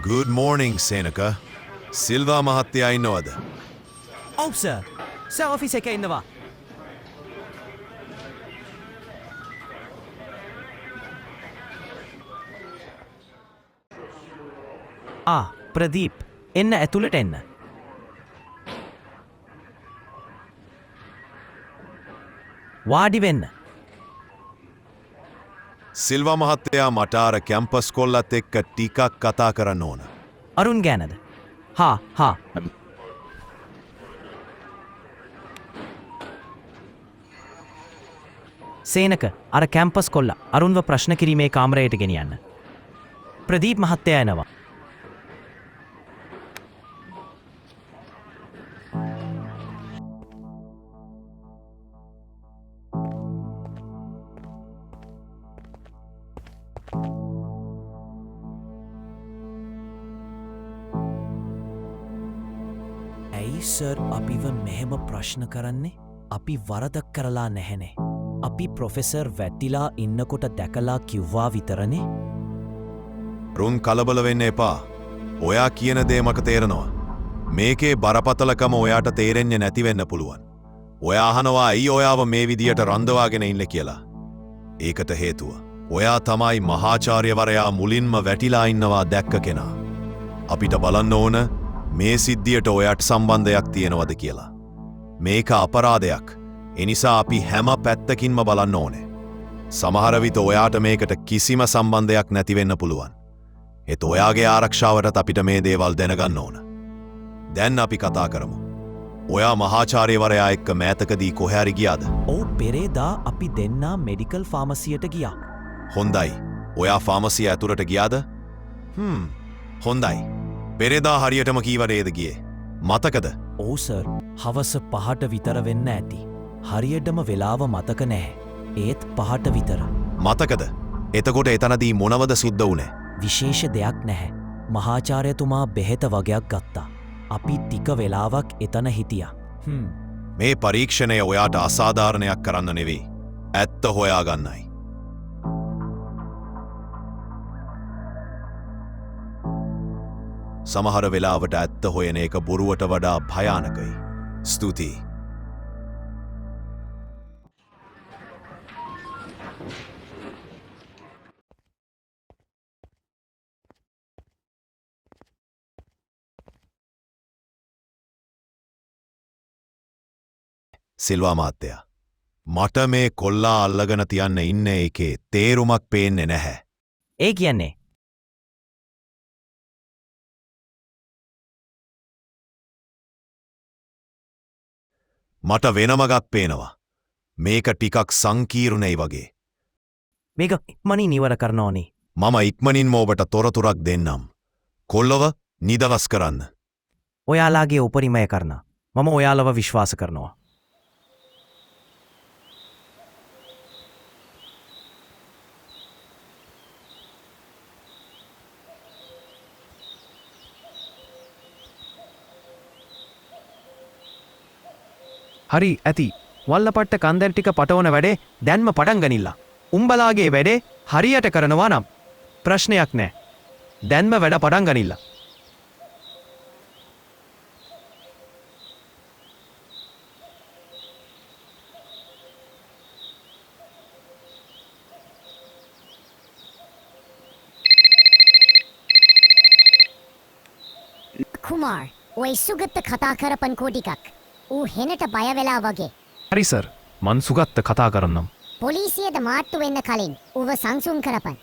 Good morning Senaka. Silva මහත්තයා ඉන්නවද? ඔව් සර්. සර් ඔෆිස් එකේ ඉන්නවා. ආ ප්‍රදීප්, එන්න ඇතුළට එන්න. වාඩි වෙන්න. සිල්වා මහත්තයා, මට අර කැම්පස් කොල්ලත් එක්ක ටිකක් කතා කරන්න ඕන. අරුන් ගැනද? හා හා. සේනක, අර කැම්පස් කොල්ල අරුන්ව ප්‍රශ්න කිරීමේ කාමරයට ගෙනියන්න. ප්‍රදීප් මහත්තයා එනවා. ඇයි සර් අපිව මෙහෙම ප්‍රශ්න කරන්නේ? අපි වරදක් කරලා නැහැනේ. අපි ප්‍රොෆෙසර් වැටිලා ඉන්නකොට දැකලා කිව්වා විතරනේ. රුන්, කලබල වෙන්න එපා. ඔයා කියන දේ මට තේරෙනවා. මේකේ බරපතලකම ඔයාට තේරෙන්නේ නැති වෙන්න පුළුවන්. ඔයා අහනවා ඇයි ඔයාව මේ විදියට රඳවාගෙන ඉන්නේ කියලා. ඒකට හේතුව ඔයා තමයි මහාචාර්යවරයා මුලින්ම වැටිලා ඉන්නවා දැක්ක කෙනා. අපිට බලන්න ඕන මේ සිද්ධියට ඔයාට සම්බන්ධයක් තියෙනවද කියලා. මේක අපරාධයක්. එනිසා අපි හැම පැත්තකින්ම බලන්න ඕනේ. සමහර විට ඔයාට මේකට කිසිම සම්බන්ධයක් නැති වෙන්න පුළුවන්. ඒත් ඔයාගේ ආරක්ෂාවටත් අපිට මේ දේවල් දැනගන්න ඕන. දැන් අපි කතා කරමු. ඔයා මහාචාර්යවරයා එක්ක මෑතකදී කොහේ හරි ගියාද? ඔව්, පෙරේදා අපි දෙන්නා මෙඩිකල් ෆාමසියට ගියා. හොඳයි. ඔයා ෆාමසිය ඇතුළට ගියාද? හ්ම්. හොඳයි. පෙරේදා හරියටම කී වරේද ගියේ? මතකද? ඔව් සර්, හවස 5ට විතර වෙන්න ඇති. හරියටම වෙලාව මතක නැහැ. ඒත් 5ට විතර. මතකද? එතකොට එතනදී මොනවද සිද්ධ වුනේ? විශේෂ දෙයක් නැහැ. මහාචාර්යතුමා බෙහෙත වගයක් ගත්තා. අපි ටික වෙලාවක් එතන හිටියා. මේ පරීක්ෂණය ඔයාට අසාධාරණයක් කරන්න නෙවෙයි. ඇත්ත හොයාගන්නයි. සමහර වෙලාවට ඇත්ත හොයන එක බොරුවට වඩා භයානකයි. ස්තුතියි. සිල්වා මහත්තයා, මට මේ කොල්ලා අල්ලගෙන තියන්න ඉන්න එකේ තේරුමක් පේන්නේ නැහැ. ඒ කියන්නේ? මට වෙන මගක් පේනවා. මේක ටිකක් සංකීර්ණයි වගේ. මේක ඉක්මනින් ඉවර කරන්න ඕනි. මම ඉක්මනින්ම ඔබට තොරතුරක් දෙන්නම්. කොල්ලව නිදහස් කරන්න. ඔයාලාගේ උපරිමය කරන. මම ඔයාලව විශ්වාස කරනවා. හරි ඇති. වල්ලපට්ට කන්දර ටික පටවන වැඩේ දැන්ම පටන් ගනිල්ලා. උඹලාගේ වැඩේ හරියට කරනවා නම් ප්‍රශ්නයක් නෑ. දැන්ම වැඩ පටන් ගනිල්ලා. කුමාර්, ඔය සුගත්ත කතා කරපන්කෝ ටිකක්. ඌ හෙනට බය වෙලා වගේ. හරි සර්, මං සුගත්ත කතා කරන්නම්. පොලිසියට මාට්ටු වෙන්න කලින් ඌව සංසුන් කරපන්.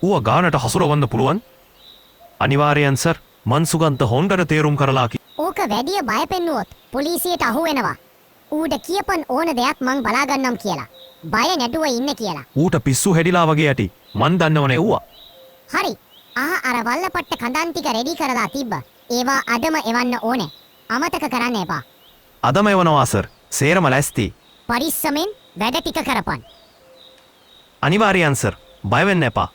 ඌව ගානට හසුරවන්න පුළුවන්. අනිවාර්යෙන් සර්, මං සුගන්ත හොන්ඩට තේරුම් කරලා ඕක වැඩිය බය පෙන්නුවොත් පොලිසියට අහු වෙනවා. ඌට කියපන් ඕන දෙයක් මං බලාගන්නම් කියලා. බය නැතුව ඉන්න කියලා. ඌට පිස්සු හැදිලා වගේ ඇති. මං දන්නවනේ ඌවා. හරි. අහ, අර වල්ලපට්ට කඳන් ටික රෙඩි කරලා තිබ්බ. ඒවා අදම එවන්න ඕනේ. අමතක කරන්න එපා. අදම එවනවා සර්. සේරම ලැස්ති. පරිස්සමෙන් වැඩ ටික කරපන්. අනිවාර්යයෙන් සර්. බය වෙන්න එපා.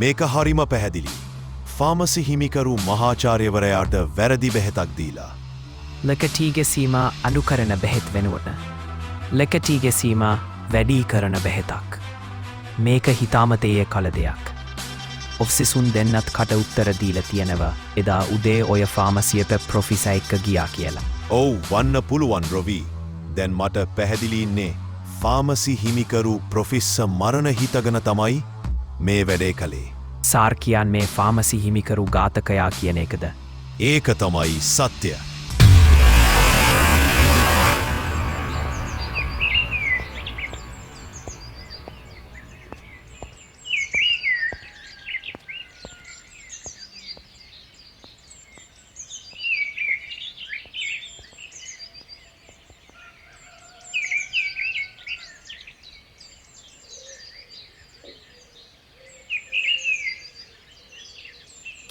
මේක හරිම පැහැදිලි. ෆාමසි හිමිකරු මහාචාර්යවරයාට වැරදි බෙහෙතක් දීලා. ලෙකටීගේ සීමා අඩු කරන බෙහෙත් වෙනුවට ලෙකටීගේ සීමා වැඩි කරන බෙහෙතක්. මේක හිතාමතයේ කළ දෙයක්. ඔෆ්සිසුන් දෙන්නත් කට උත්තර දීලා තියෙනවා එදා උදේ ඔය ෆාමසියට ප්‍රොෆෙසර් එක්ක ගියා කියලා. ඔව් වන්න පුළුවන් රොවි. දැන් මට පැහැදිලි ඉන්නේ ෆාමසි හිමිකරු ප්‍රොෆෙසර් මරණ හිතගෙන තමයි මේ වැඩේ කළේ. සාර් කියන්නේ ෆාමසි හිමිකරු ඝාතකයා කියන එකද? ඒක තමයි සත්‍ය.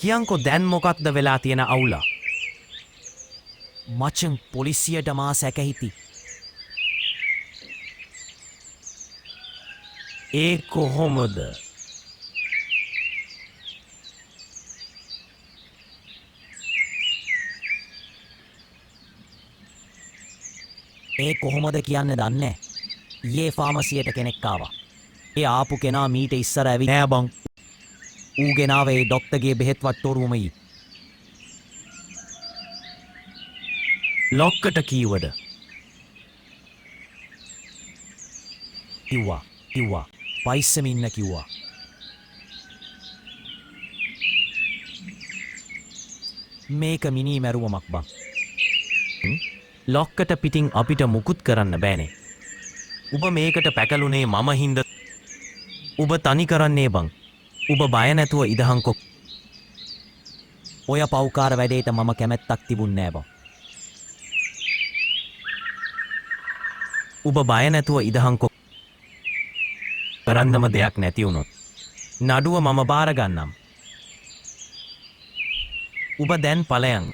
කියන්කො දැන් මොකක්ද වෙලා තියෙන අවුල? මචං පොලිසියට මා සැක හිති. ඒ කොහොමද? ඒ කොහොමද කියන්න දන්නේ. ඊයේ ෆාමසියට කෙනෙක් ආවා. ඒ ආපු කෙනා මීට ඉස්සර ඇවිත් නෑ බං. ඌ ගෙනාවේ ඒ ඩොක්ටර්ගේ බෙහෙත් වට්ටෝරුවමයි. ලොක්කට කීවද? කිව්වා කිව්වා පයිස්සම ඉන්න කිව්වා. මේක මිනී මැරුවමක් බං. ලොක්කට පිටින් අපිට මුකුත් කරන්න බෑනේ. උඹ මේකට පැටලුනේ මම හින්දා. උඹ තනි කරන්නේ බං. උඹ බය නැතුව ඉදහංකො. ඔය පව්කාර වැඩේට මම කැමැත්තක් තිබුණ නෑ බං. උඹ බය නැතුව ඉදහංකො. කරන්නම දෙයක් නැති වුණොත් නඩුව මම බාර ගන්නම්. උඹ දැන් ඵලයන්.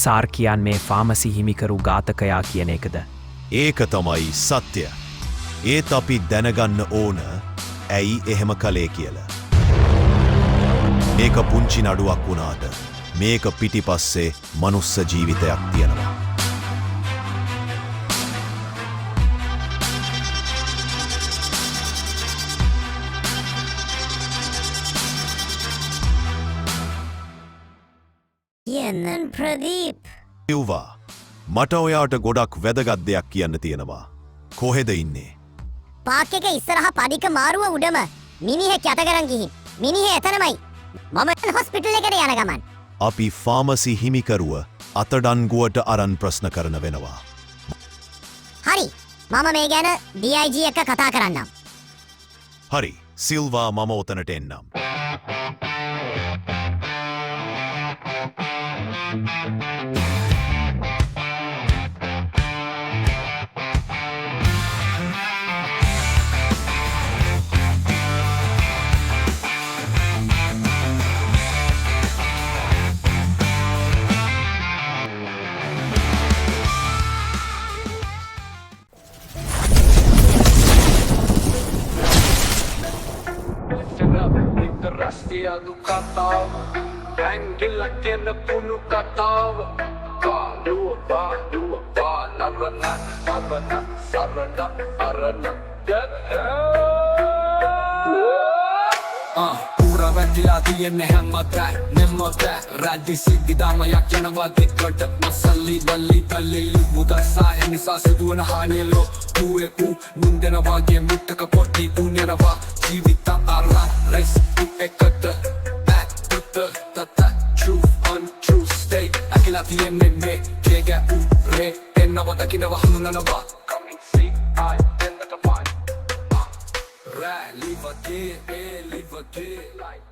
සාර් කියන්නේ ෆාමසි හිමිකරු ඝාතකයා කියන එකද? ඒක තමයි සත්‍ය. ඒත් අපි දැනගන්න ඕන ඇයි එහෙම කළේ කියලා. මේක පුංචි නඩුවක් වුණාට මේක පිටිපස්සේ මනුස්ස ජීවිතයක් තියෙනවා. කියන්නන් ප්‍රදීප්. කිව්වා මට ඔයාට ගොඩක් වැදගත් දෙයක් කියන්න තියෙනවා. කොහෙද ඉන්නේ? පාක් එක ඉස්සරහ පඩික මාරුව උඩම මිනිහෙක් යට කරන් ගිහින්. මිනිහේ එතනමයි. මම හොස්පිටල් එකට යන ගමන්. අපි ෆාමසි හිමිකරුව අතඩංගුවට අරන් ප්‍රශ්න කරන වෙනවා. හරි. මම මේ ගැන DIG එක්ක කතා කරන්නම්. හරි. සිල්වා මම ඔතනට එන්නම්. රස්තියාදු කතාව හැංගිලා තියෙන කුණු කතාව කාලුව බාලුව බාලරණ අරණ සරණ අරණ පුරවැටි. ඇකිලා තියෙන්නේ හැමතැනෙම. රැදි සිද්ධි දාමයක් යනවා දිගට. මසල්ලි බල්ලි තල්ලි මුදල් සාය නිසා සිදුවන හානිය ලොකුවේ. ඌ නින්දන වගේ මුට්ටක පොඩි උන් යනවා ජීවිත අරන් රේස් එකට. Back to the truth, untrue state. ඇකිලා තියෙන්නේ මේ කේග ඌ රේ එන්නව දකින්නව හඳුනනවා. Coming see I identify. රෑලි වගේ ඒලි වගේ like.